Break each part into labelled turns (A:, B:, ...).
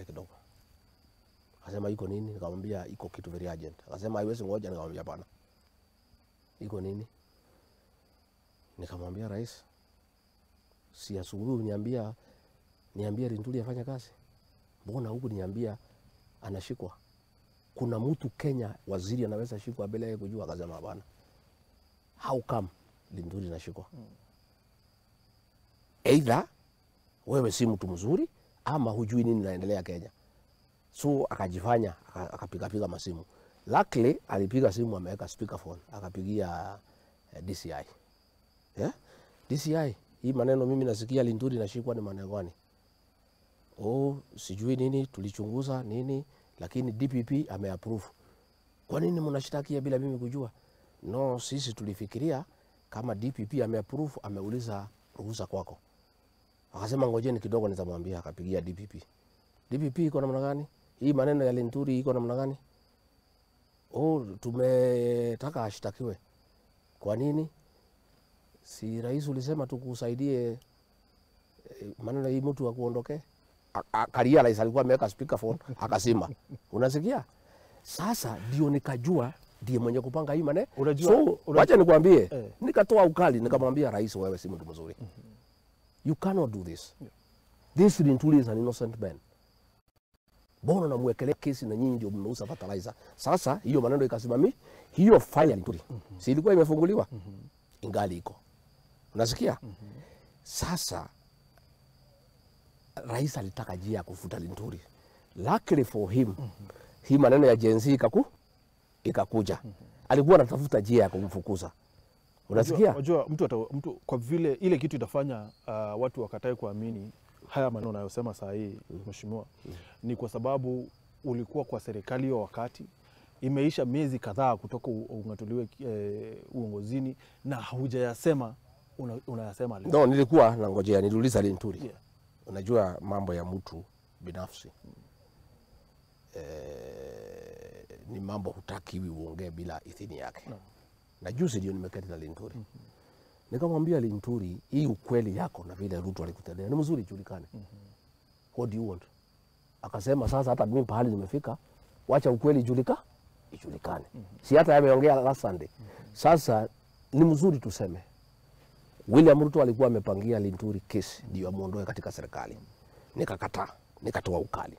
A: Kidogo. Akasema iko nini? Nikamwambia iko kitu very urgent. Akasema haiwezi ngoja. Nikamwambia hapana. Iko nini? Nikamwambia rais, si asubuhi uniambia niambia Linturi afanye kazi? Mbona huku niambia anashikwa? Kuna mtu Kenya waziri anaweza shikwa bila yeye kujua? Akasema hapana. How come Linturi anashikwa? Either wewe si mtu mzuri ama hujui nini inaendelea Kenya. So akajifanya akapiga piga masimu. Luckily alipiga simu ameweka speakerphone, akapigia DCI. Yeah? DCI, hii maneno mimi nasikia Linturi nashikwa ni maneno gani? Oh, sijui nini, tulichunguza nini, lakini DPP ameapprove. Kwa nini mnashtakia bila mimi kujua? No, sisi tulifikiria kama DPP ameapprove, ameuliza ruhusa kwako. Akasema ngojeni kidogo nitamwambia. Akapigia DPP. DPP iko namna gani? Hii maneno ya Linturi iko namna gani? Oh, tumetaka ashtakiwe. Kwa nini? Si rais ulisema tukusaidie maneno hii mtu akuondoke? Akalia rais alikuwa ameweka speakerphone akasema. Unasikia? Sasa ndio nikajua ndiye mwenye kupanga hii maneno. So wacha nikwambie, nikatoa ukali nikamwambia rais, wewe si mtu mzuri. You cannot do this. Yeah. This Linturi is an innocent man. Mbona namwekelea kesi na nyinyi ndio mmeuza fertilizer? Sasa hiyo maneno ikasimami, hiyo file ya Linturi. Si ilikuwa imefunguliwa? Ingali iko. Unasikia? Sasa rais alitaka njia ya kufuta Linturi. Luckily for him, hii maneno ya Gen Z ikakuja. Alikuwa anatafuta njia ya kumfukuza. Unasikia?
B: Unajua mtu kwa vile ile kitu itafanya watu wakatae kuamini haya maneno unayosema saa hii mheshimiwa, ni kwa sababu ulikuwa kwa serikali hiyo wakati, imeisha miezi kadhaa kutoka ungatuliwe uongozini na hujayasema, unayasema leo.
A: No, nilikuwa nangojea, niliuliza Linturi. Yeah. Unajua mambo ya mtu binafsi ni mambo hutakiwi uongee bila idhini yake. No. Na juzi ndio nimeketi na Linturi. Nikamwambia Linturi, hii ukweli yako na vile Ruto alikutendea ni mzuri ijulikane. What do you want? Akasema sasa hata mimi pahali nimefika, wacha ukweli ijulikane. Si hata ameongea last Sunday. Sasa ni mzuri tuseme William Ruto alikuwa amepangia Linturi kesi ndio amuondoe katika serikali. Nikakataa, nikatoa ukali.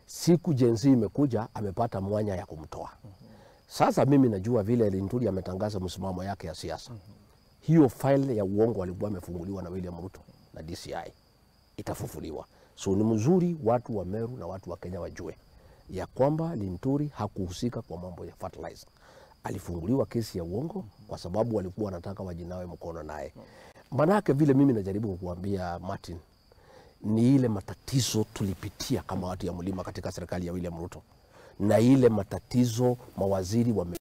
A: Siku Gen Z imekuja amepata mwanya ya kumtoa. Sasa mimi najua vile Linturi ametangaza msimamo yake ya siasa. Hiyo file ya uongo alikuwa amefunguliwa na William Ruto na DCI itafufuliwa. So ni mzuri watu wa Meru na watu wa Kenya wajue ya kwamba Linturi hakuhusika kwa mambo ya fertilizer. Alifunguliwa kesi ya uongo kwa sababu walikuwa wanataka wajinawe mkono naye. Manake vile mimi najaribu kukuambia Martin, ni ile matatizo tulipitia kama watu ya mlima katika serikali ya William Ruto, na ile matatizo mawaziri wame